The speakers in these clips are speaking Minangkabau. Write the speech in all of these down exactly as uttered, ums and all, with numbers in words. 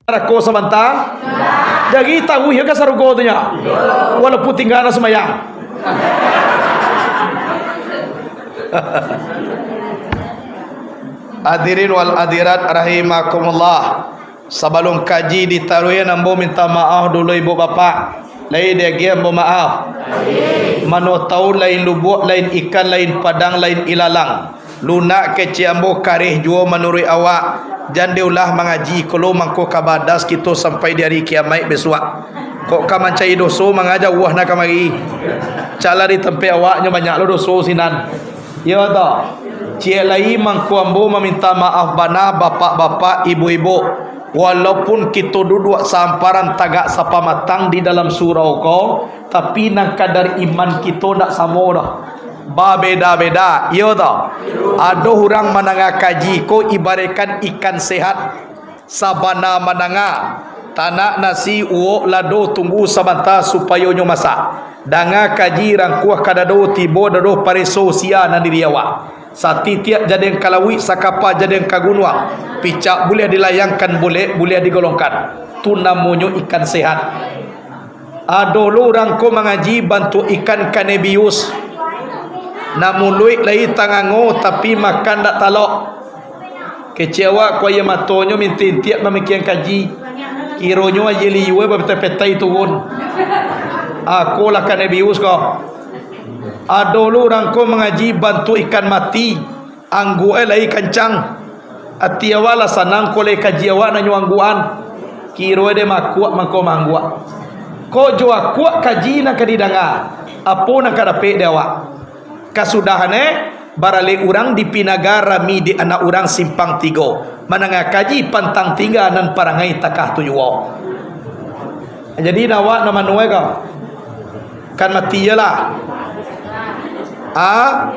narako sabanta? Jadi taruih ka sarugo tu nyo. Walaupun tingga nan sumbayang. Hadirin wal hadirat rahimakumullah. Sabalum kaji ditaruihan, ambo minta maaf dulu ibu bapak. Lai diagiah ambo maaf. Mano tau lain lubuak, lain ikan, lain padang, lain ilalang. Lunak kecek ambo kareh juo manuruik awak. Jan diulah mangaji ko lo, mangko ka badas kito sampai di ari kiamaik bisuak. Kok ka mancari doso mangaja uwah nan kamari. Caklah di tampek awak nyo banyak lo doso sinan. Iyo toh. Ciek lai mangko ambo maminta maaf bana bapak-bapak, ibu-ibu. Walaupun kito duduak saamparan tagak sapamatang di dalam surau ko, tapi nan kadar iman kito ndak samo doh. Babeda-beda, iyo toh. Ado urang mandanga kaji ko ibaraikan ikan sehat. Sabana mandanga, tanak nasi uwok lado tunggu sabanta supayo nyo masak. Danga kaji rangkuah ka dado, tibo dado pareso sia nan diri awak. Satitiak jadian ka lauik, sakapa jadian ka gunuang. Picak buliah dilayangkan, bulek buliah digolongkan. Tu namonyo ikan sehat. Ado lo urang ko mangaji bantuak ikan kanebius. Nan muluik lai tangango, tapi makan dak talok. Kecek awak ko aia matonyo mintintiak mamikian kaji. Kironyo aia liua bapetai-petai turun. Ako lah kanebius ko. Ado lo urang ko mangaji bantuak ikan mati. Angguak e lai kancang. Ati awak lah sanang, kok lai kaji awak nan nyo angguakan. Kiro e dek makuak mangko maangguak. Kok jo akuak kaji nan ka didanga, apo nan ka dapek dek awak? Kasudahan e, baralek urang di Pinaga, rami dek anak urang Simpang Tigo. Mandanga kaji pantang tingga nan parangai takah tu juo. Jadi, nan awak nan mano e ko? Kan mati je lah. Ah,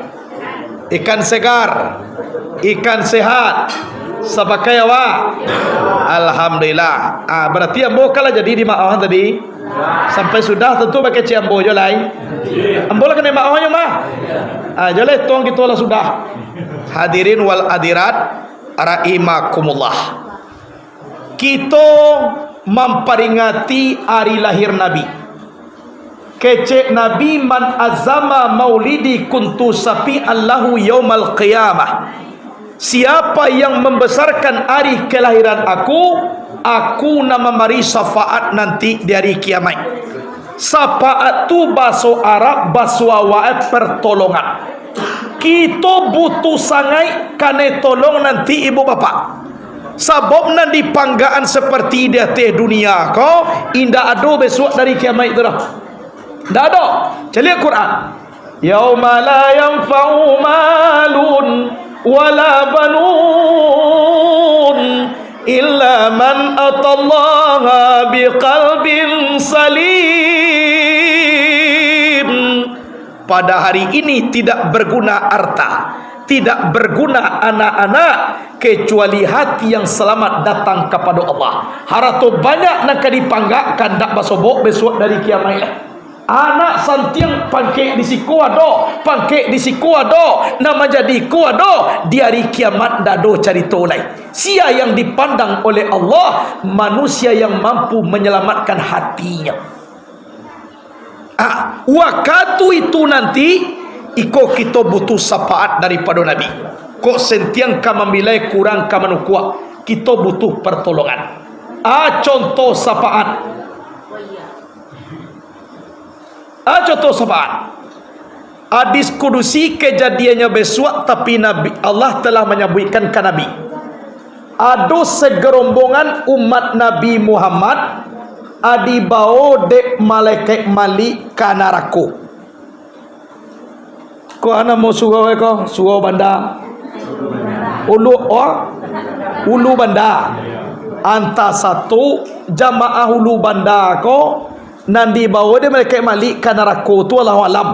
ikan segar, ikan sehat, sapakai awak. Alhamdulillah. Ah, berarti ambo kan lah jadi di maaf tadi. Sampai sudah tentu bakecek ambo jo lai. Ambo lah kanai maaf nyo mah. Ah, jo lai tong kito lah sudah. Hadirin wal hadirat rahimakumullah. Kito mamparingati ari lahir Nabi. Kecek Nabi, "Man azama maulidi kuntu syafi'an lahu yaumal qiyamah." Siapa yang membesarkan ari kelahiran aku, aku nan mambari syafaat nanti di ari kiamaik. Syafaat tu baso Arab, baso awak e pertolongan. Kito butuh sangaik kanai tolong nanti ibu bapak. Sabab nan dipanggaan seperti di ateh dunia ko, indak ado besuak dari kiamaik tu doh. Ndak ado. Caliak Quran. "Yauma la yanfa'u malun wala banun illa man atallaha biqalbin salim." Pada hari ini tidak berguna harta, tidak berguna anak-anak, kecuali hati yang selamat datang kepada Allah. Harato banyak nan ka dipanggakkan, ndak basobok besuak dari kiamaik. Anak santiang pangkek di siko ado, pangkek di siko ado, nan manjadi ko ado, di ari kiamat ndak ado carito lai. Sia yang dipandang oleh Allah? Manusia yang mampu menyelamatkan hatinya. Ah, wakatu itu nanti, iko kito butuh syafaat daripado Nabi. Kok sentiang ka mambilai, kurang ka manukuak, kito butuh partolongan. Ah, contoh syafaat. Ah, contoh syafaat. Hadis kudusi kejadiannya besuak, tapi Nabi, Allah telah manyabuikkan ka Nabi. Ado sagerombongan umat Nabi Muhammad, a, dibao dek malaikat Malik ka narako. Ko a namo surau e ko? Surau Banda. Ulu, oh? Ulu Banda. Antah satu jamaah Ulu Banda ko nan dibao dek malaikat Malik ka narako tu, Allahu alam.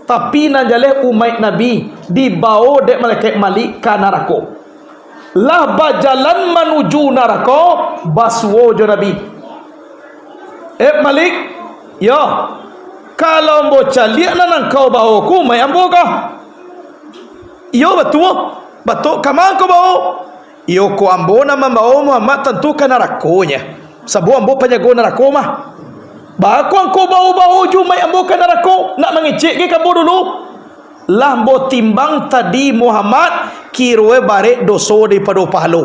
Tapi nan jaleh umaik Nabi dibao dek malaikat Malik ka narako. Lah bajalan manuju narako, basuo jo Nabi. "Eh, Malik, yo, kalau ambo caliak nan angkau bao ko, umaik ambo ko?" "Iyo, batua, batua, kama angkau bao?" Iyo ko ambo nan mambawo Muhammad tantu ka narako nyo. Sabab ambo panjago narako mah. Baa ko angkau bawo-bawo jo umaik ambo ka narako, nak mangecek ka ambo dulu? Lah ambo timbang tadi Muhammad, kironyo barek doso daripado pahalo.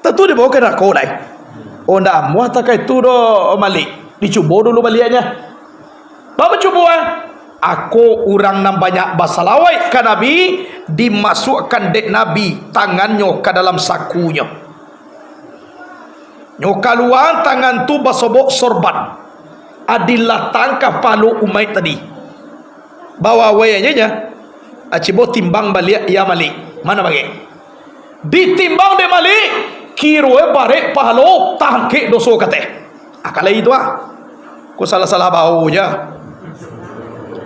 Tantu dibawo ka narako lai. Oh, ndak amuah takah itu doh, Malik. Dicubo dulu baliaknyo. Baa mancubo, ah? Ako urang nan banyak basalawaik ka Nabi, dimasuakkan dek Nabi tangannyo ka dalam sakunyo. Nyo kaluaan tangan tu basobok sorban. Adilah tangkah pahalo umaik tadi. Bawa awai aja nya. Acibo timbang baliak, ya Malik. Mana bagek? Ditimbang dek Malik, kironyo barek pahalo, tangkek doso kateh. Akalai itu ah. Ko salah-salah bawo ja.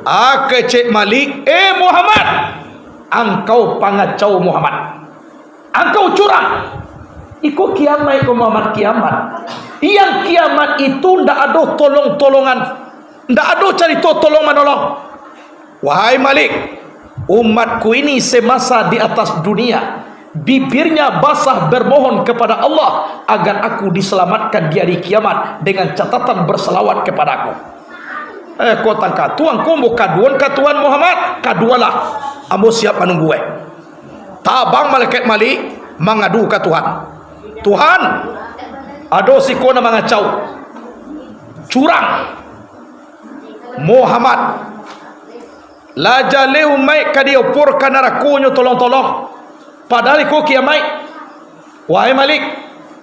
Ah, kecek Malik, "Eh Muhammad, angkau pangacau Muhammad. Angkau curang. Iko kiamaik ko Muhammad, kiamat. Yang kiamat itu ndak ado tolong-tolongan. Ndak ado carito tolong manolong." Wahai Malik, umatku ini semasa di atas dunia, bibirnya basah bermohon kepada Allah agar aku diselamatkan di hari kiamat dengan catatan bersalawat kepada aku. Eh, ko tangka tu, angko ambo kaduan ka Tuhan Muhammad, kadualah, ambo siap manunggu, eh. Tabang malaikat Malik mangadu ka Tuhan. Tuhan, ado siko nan mangacau. Curang. Muhammad. Lah jaleh umaik ka diopor ka narakonyo tolong-tolong. Padahal iko kiamaik. Wahai Malik,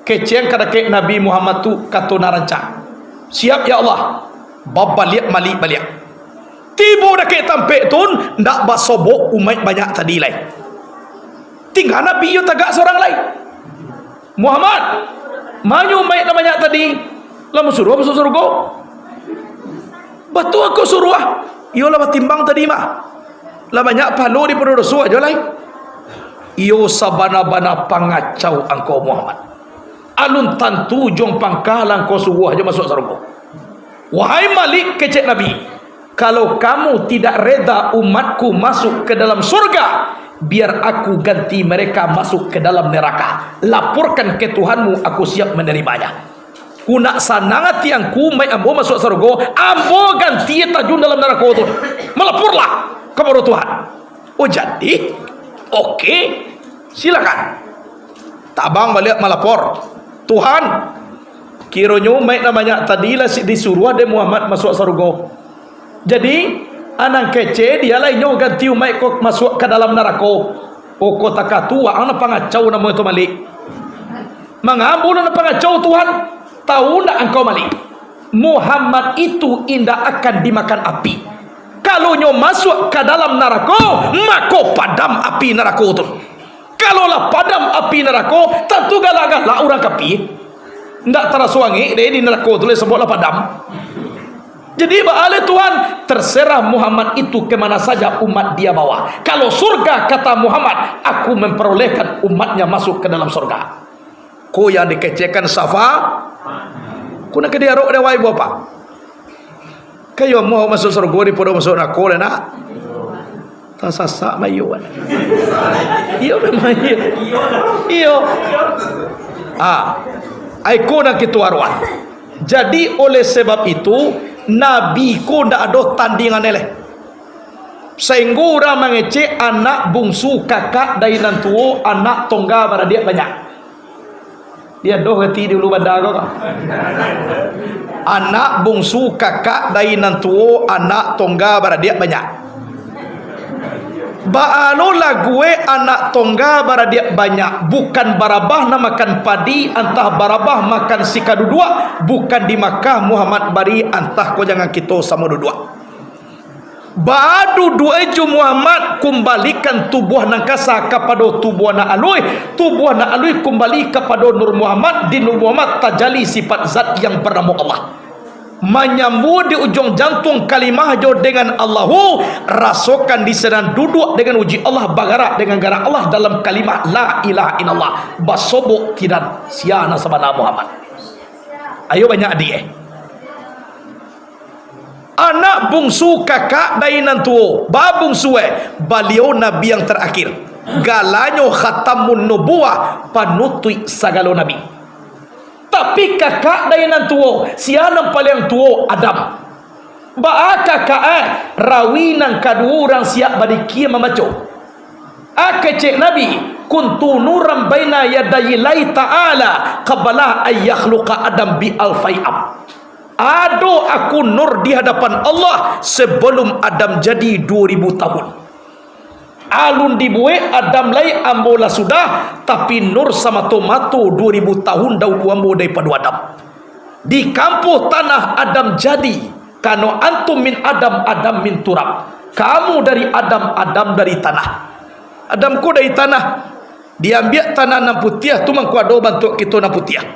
kecek ka dakek Nabi Muhammad tu kato nan rancak. Siap, ya Allah. Babaliak Malik baliak. Tibo dakek tampek tu, ndak basobok umaik banyak tadi lai. Tingga Nabi iyo tagak sorang lai. Muhammad, manyo umaik nan banyak tadi? Lah masuruah masuak sarugo? Batua ko suruah? Iyo lah batimbang tadi mah. Lah banyak pahalo daripado doso ajo lai. Iyo sabana-bana pangacau angkau Muhammad. Alun tantu ujuang pangka lah angkau suruah jo masuak sarugo. Wahai Malik, kecek Nabi, kalau kamu tidak reda umatku masuk ke dalam surga, biar aku ganti mereka masuk ke dalam neraka. Laporkan ke Tuhanmu, aku siap menerimanya. Ku nak sanang ati angku, umaik ambo masuak sarugo, ambo ganti tajun dalam narako tu. Malaporlah kapado Tuhan. Oh, jadi? Oke, silakan. Tabang baliak malapor. Tuhan, kironyo umaik nan banyak tadi lah si-, disuruah dek Muhammad masuak sarugo. Jadi, anang kecek dialah inyo ganti umaik ko masuak ka dalam narako. Oh, ko takah tu, waang nan pangacau namo itu Malik. Manga ambo nan pangacau, Tuhan? Tahu ndak angkau, Malik? Muhammad itu indak akan dimakan api. Kalau nyo masuak ka dalam narako, mako padam api narako tu. Kalau lah padam api narako, tantu galak-galak urang kapi. Ndak taraso angek deh di narako tu lai, sabab lah padam. Jadi, baa lai Tuhan, terserah Muhammad itu ke mana saja umat dia bawa. Kalau surga, kata Muhammad, aku memperolehkan umatnya masuk ke dalam surga. Ko yang dikecekkan safa, ko nak ka diarok dek wahai bapak. Kayo amuah masuak sarugo daripado masuak narako lai nak. Tasasak mah iyo. Iyo memang iyo. Iyo. Ah, ai ko nan kito aroan. Jadi oleh sebab itu, Nabi ko ndak ado tandingan lai. Sainggo urang mangecek anak bungsu kakak dari nan tuo, anak tongga baradiak banyak. Dia doh reti di Ulu Banda ko, ko. Anak bungsu kakak dari nan tuo, anak tongga baradiak banyak. Baa lo lagu e anak tongga baradiak banyak, bukan barabah nan makan padi, antah barabah makan sikaduduak, bukan di Makkah Muhammad bari, antah ko jangan kito samo duduak. Baa duduak e jo Muhammad, kumbalikan tubuah nan kasa kapado tubuah nan aluih, tubuah nan aluih kumbali kapado Nur Muhammad, di Nur Muhammad tajali sifat zat yang banamo Allah. Manyambua di ujuang jantuang kalimah jo dengan Allahu, rasokan di sinan duduak dengan uji Allah, bagarak dengan garak Allah dalam kalimah la ilaha illallah, basobok tinan sia nan sabana Muhammad. Ayo banyak adiak e. Anak bungsu kakak dari nan tuo, babungsu e, baliau Nabi yang terakhir. Galanyo Khatamun Nubuwah, panutuik sagalo nabi. Tapi kakak dari nan tuo, sia nan paliang tuo? Adam. Baa kakak, eh? Rawi nan kaduo urang siap badikia mambaco. A kecek Nabi, "Kuntu nuran baina yadayillahi ta'ala qabla an yakhluqa Adam bi alfai am." Ado aku nur di hadapan Allah sabalun Adam jadi duo ribu tahun. Alun dibuek Adam lai, ambo lah sudah, tapi nur samato-mato duo ribu tahun daulu ambo daripado Adam. Di kampuang tanah Adam jadi, kano antum min Adam, Adam min turab. Kamu dari Adam, Adam dari tanah. Adam ko dari tanah. Diambiak tanah nan putiah tu mangko ado bantuak kito nan putiah.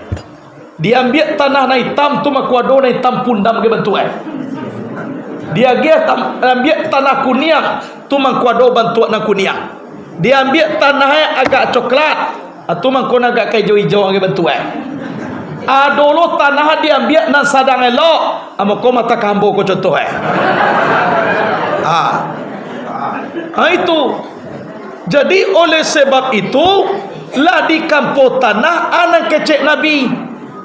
Diambiak tanah nan itam tu mangko ado nan itam pundam ge bantuak e. Diagiah tam-, ambiak tanah kuniang tu mangko ado bantuak nan kuniang. Diambiak tanah e agak coklat, ah, tu mangko nan agak ka ijau-ijau ge bantuak e. Ado lo tanah diambiak nan sadang elok, ah, mangko mata kambo ko contoh e. Ah. Ah, itu. Jadi, oleh sebab itu, lah dikampuang tanah, a nan kecek Nabi,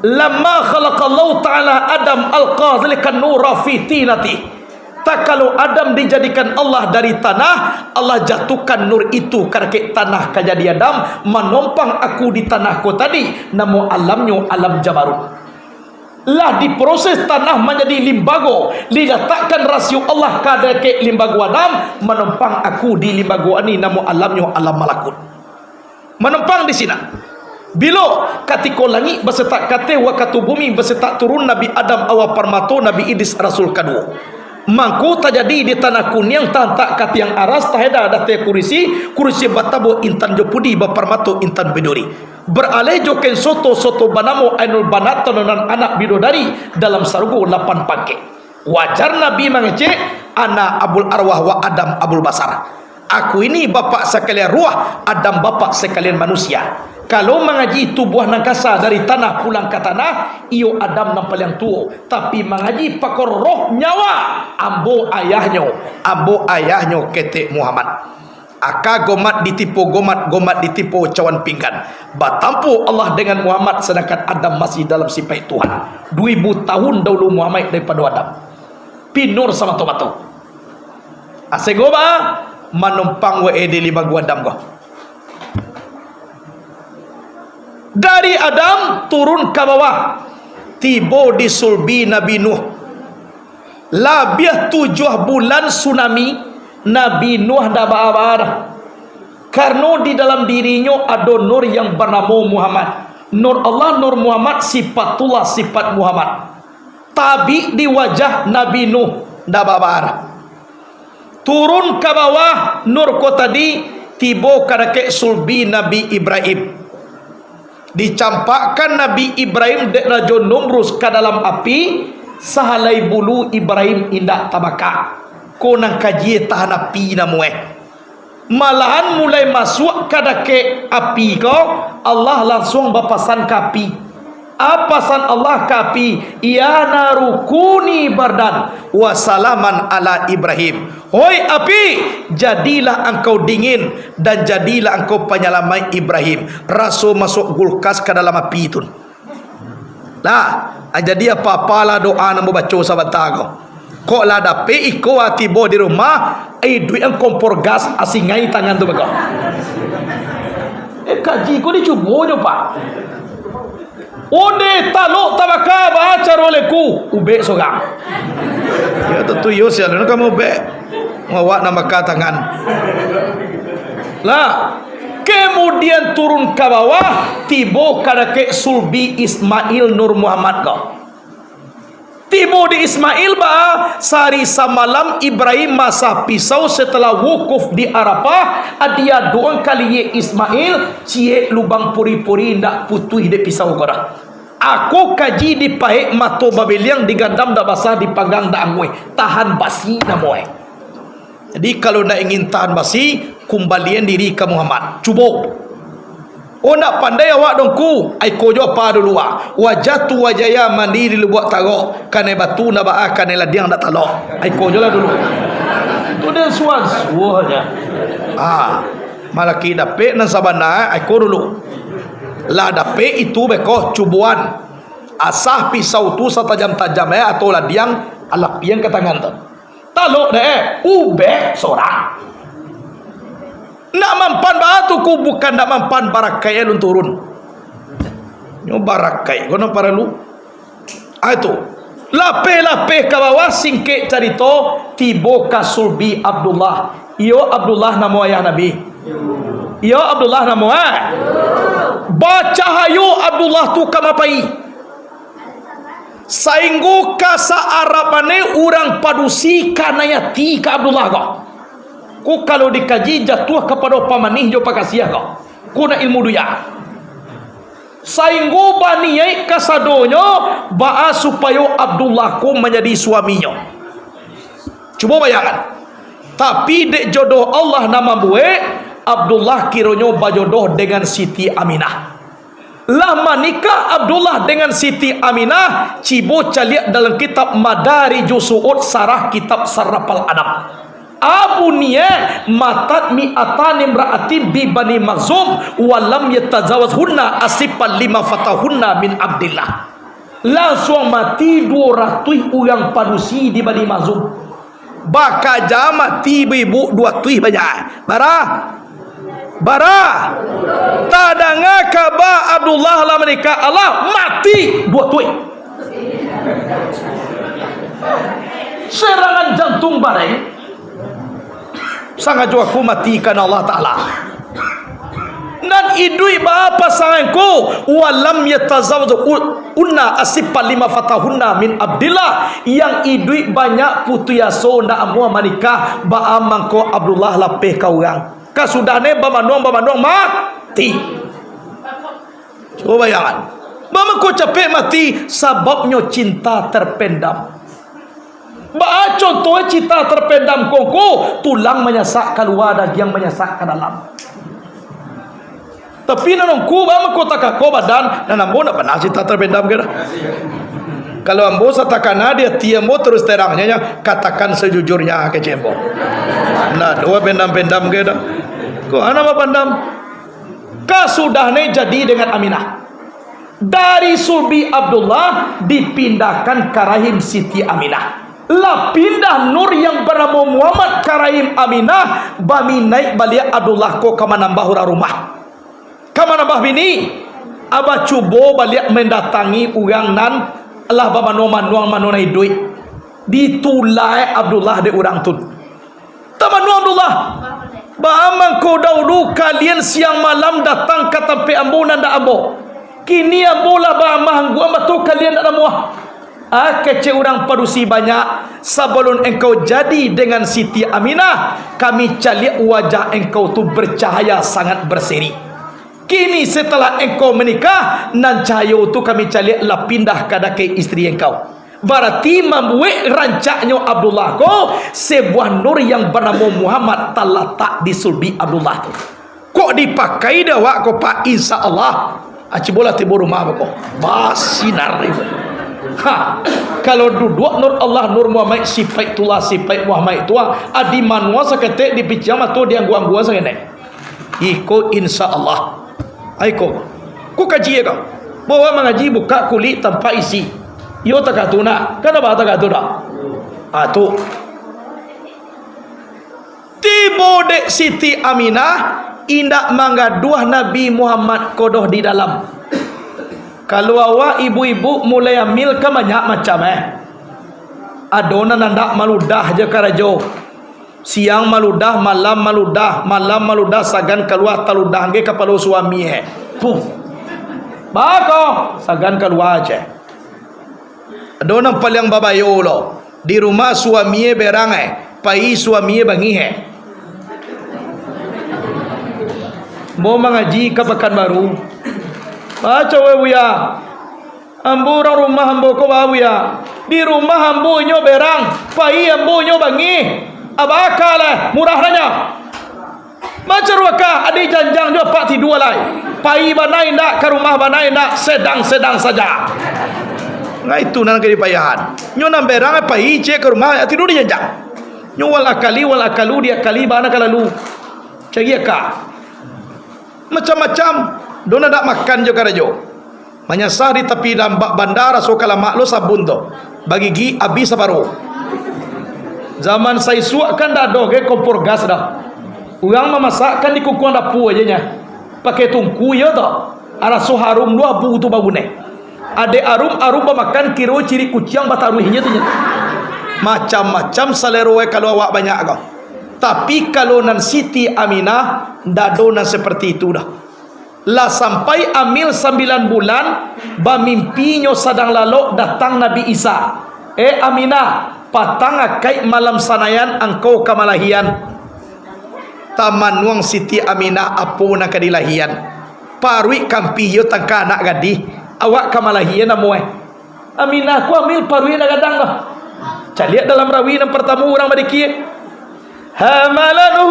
"Lamma khalaqallahu ta'ala Adam alqa zalikal nura fi tinati." Takalo Adam dijadikan Allah dari tanah, Allah jatuhkan nur itu ka dakek tanah ka jadi Adam, manompang aku di tanah ko tadi, namo alamnyo alam jabarut. Lah diproses tanah manjadi limbago, dilatakkan rasio Allah ka dakek limbago Adam, manompang aku di limbago ani, namo alamnyo alam malakut. Manompang di sinan. Bilo katiko langik basetak kateh, wakatu bumi basetak turun, Nabi Adam awa parmato, Nabi Idris rasul kaduo. Mangko tajadi di tanah kuniang, taantak ka tiang aras, taheda dateh kurisi, kurisi batabo intan jo pudi, baparmato intan biduri. Baraleh jo kain soto, soto banamo Ainul Banat, tanonan anak bidodari, dalam sarugo lapan pangkek. Wajar Nabi mangecek, "Ana abul arwah wa Adam abul basar." Aku ini bapak sakalian ruah, Adam bapak sakalian manusia. Kalau mangaji tubuah nan kasa dari tanah pulang ka tanah, iyo Adam nan paliang tuo. Tapi mangaji pakoro roh nyawa, ambo ayahnyo, ambo ayahnyo ketek Muhammad. Aka gomat ditipo gomat, gomat ditipo cawan pinggan. Batampuah Allah dengan Muhammad, sadangkan Adam masih dalam sipaik Tuhan. Duo ribu tahun daulu Muhammad daripado Adam. Pinur samato-mato. Asego ba manumpang wae di limbago Adam ko. Dari Adam turun ka bawah, tibo di sulbi Nabi Nuh. Labiah tujuah bulan tsunami, Nabi Nuh ndak baa-baa doh. Karano di dalam dirinyo ado nur yang banamo Muhammad. Nur Allah, nur Muhammad, sifatullah, sifat Muhammad. Tabik di wajah Nabi Nuh, ndak baa-baa doh. Turun ka bawah nur ko tadi, tibo ka dakek sulbi Nabi Ibrahim. Dicampakkan Nabi Ibrahim dek Rajo Nomrus ka dalam api, sahalai bulu Ibrahim indak tabaka. Ko nan kaji tahan api namo e. Malahan mulai masuak ka dakek api ko, Allah lansuang bapasan ka api. A pasan Allah ka api, "Ya naru kuni bardan wa salaman ala Ibrahim." Hoi api, jadilah angkau dingin, dan jadilah angkau panyalamaik Ibrahim. Raso masuak kulkas ka dalam api tu. Lah, ah, jadi apa-apalah doa nan babaco sabanta ko. Kok lah dapek iko, ah, tibo di rumah, eh, duit ang kompor gas, asingai tangan tu beko. Eh, kaji ko dicubo nyo, Pak. Onde talok tabaka, baa caro leku, ubek sorang. Yo, tantu yo, sia alun ka maubek. Awak nan baka tangan. Lah, kemudian turun ka bawah, tibo ka dakek sulbi Ismail Nur Muhammad ko. Tibo di Ismail, baa, sahari samalam Ibrahim maasah pisau, setelah wukuf di Arafah, diadokan ka liyek Ismail, ciek lubang puri-puri, indak putuih dek pisau ko doh. Ako kaji dipaek mato babiliang, digandam ndak basah, dipanggang ndak anguih, tahan basi namo e. Jadi, kalau nak ingin tahan basi, kumbalian diri ka Muhammad. Cubo. Oh, nak pandai awak dongku, ai ko jo apa dulu, ah. Wajah tu wajah ya mandi di Lubuak Tarok, kanai batu ndak baa, kanai ladiang ndak talok. Ai ko jo lah dulu. Tu dia suan, suah je. Ah. Malaki dapek nan sabana, iko dulu. Lah dapek itu beko cuboan. Asah pisau tu satajam-tajam, eh, atau ladiang, alah piang ka tangan tu. Talok deh, ubek sorang. Ndak mampan baa tu, ku bukan ndak mampan, barakaik alun turun. Nyo barakaik, kono paralu. Ah, itu. Lapeh-lapeh ka bawah, singkek carito, tibo ka sulbi Abdullah. Iyo Abdullah namo ayah Nabi? Iyo Abdullah namo, eh? Bacahayo Abdullah tu ka mapai. Sainggo ka sa-Arab mane urang padusi kanai ati ka Abdullah ko. Ko kalau dikaji jatuah kapado pamanih jo pakasiah ko. Ko nak ilmu dunia. Sainggo baniaik kasadonyo, baa supayo Abdullah ko manjadi suaminyo. Cubo bayangkan. Tapi dek jodoh Allah nan mambuek, Abdullah kironyo bajodoh dengan Siti Aminah. Lah manikah Abdullah dengan Siti Aminah, cibo caliak dalam kitab Madarijus Su'ud, sarah kitab Sarafal Adab. Abuniyah matat mi'atani imra'atin bi Bani Makhzum, wa lam yatazawwajhunna asifan lima fatahunna min Abdillah. Lansuang mati duo ratuih urang padusi di Bani Makhzum. Bakaja mati ibu-ibu duo ratuih banyak. Bara? Bara? Tadanga kaba Abdullah lah manikah, alah mati duo ratuih. Serangan jantung bareng. Sangajo aku mati karano Allah Ta'ala. Nan iduik baa pasangan ko, walam yatazawwaj unna asifan lima fatahunna min Abdillah, yang iduik banyak putuih aso ndak amuah manikah, baa mangko Abdullah lapeh ka urang. Kasudah ne bamanuang-bamanuang mati. Cubo bayangkan. Baa mangko capek mati, sababnyo cinta terpendam. Baa contoh cinta terpendam ko, tulang manyasak kalua, dagiang manyasak ka dalam. Tapi nan ungku baa mangko takako badan, nan ambo ndak panah cinta terpendam ke dah. Kalau ambo satakana di ati ambo, terus terangnyo, nyo, katakan sejujurnya, kecek ambo. Nah, duo pendam-pendam ke dah. Ko ana bapandam. Kasudah ne jadi dengan Aminah. Dari sulbi Abdullah dipindahkan ka rahim Siti Aminah. Lah pindah nur yang banamo Muhammad ka rahim Aminah, baminaik baliak Abdullah ko ka manambah urang rumah. Ka manambah bini, abah cubo baliak mandatangi urang nan lah bamanuang-manuang mano nan iduik. Ditulak Abdullah dek urang tu. Tamanu Abdullah, baa mangko daulu kalian siang malam datang ka tampek ambo nan ndak ambo? Kini ambo lah baamah angguang batua kalian ndak namuah. Ah, kecek urang padusi banyak, sabalun engkau jadi dengan Siti Aminah, kami caliak wajah engkau tu bercahaya sangat berseri. Kini setelah engkau menikah, nan cahayo tu kami caliak lah pindah ka dakek isteri engkau. Barati mambuek rancaknyo Abdullah ko, sebuah nur yang banamo Muhammad talatak di sulbi Abdullah tu. Kok dipakai dek awak ko, Pak? Insya Allah. Ah, cubolah tibo rumah ko. Basinar ibu. Ha, kalau duduak nur Allah, nur Muhammad, sipaik tulah, sipaik Muhammad tu, ah, di manuang saketek, di piciang mato, di anggua-anggua saketek. Iko insya Allah. Ai ko. Ko kaji ka. Bawa mangaji buka kulik tampak isi. Yo takah tu nak. Kan aba takah tu dak? Ah, tu. Tibo dek Siti Aminah, indak manggaduah Nabi Muhammad ko doh di dalam. Kalau awak ibu-ibu mulai amil kan banyak macam, eh. Ado nan andak maludah je karajo. Siang maludah, malam maludah, malam maludah, sagan kalua taludah ge kapalo suami, eh. Puh. Bako, sagan kalua je. Ado nan paliang babayo lo. Di rumah suami e berang, eh. Pai suami e bangih, eh. Mau mangaji ka Pakanbaru. Baco we, Buya. Ambo urang rumah ambo ko baa, Buya? Di rumah ambo inyo berang, pai ambo inyo bangih. Abaka lai, murah nyo. Baco ruaka, adi janjang jo apak tidua lai. Pai bana indak, ka rumah bana indak, sedang-sedang saja. Nah, itu nan ka dipayahan. Nyo nan berang pai ciek ka rumah, tidua di janjang. Nyo wal akali, wal akalu, diakali bana ka lalu. Cari aka. Macam-macam. Dona dak makan jo karajo. Manyasah di tapi dambak banda, raso ka lamak lo sabun tu. Bagigi abih saparo. Zaman saisuak kan dak ado ge kompor gas dah. Urang mamasak kan di kukuang dapua aja nya. Pakai tungku iyo tu. Raso harum lo abu tu bauneh. Adek arum, arum bamakan kiro cirik kuciang bataruih inyo tu nya. Macam-macam salero e kalau awak banyak ko. Tapi kalau nan Siti Aminah, ndak ado nan seperti itu dah. Lah sampai amil sambilan bulan, bamimpinyo sadang lalok datang Nabi Isa. "Eh Aminah, patang akaik malam sanayan angkau ka malahian." Tamanuang Siti Aminah apo nan ka dilahian. Paruik kampih iyo tangka anak gadih, awak ka malahian amuah. Aminah ko amil paruik nan gadang tu. Caliak dalam rawi nan partamo urang badikia. Hamalathu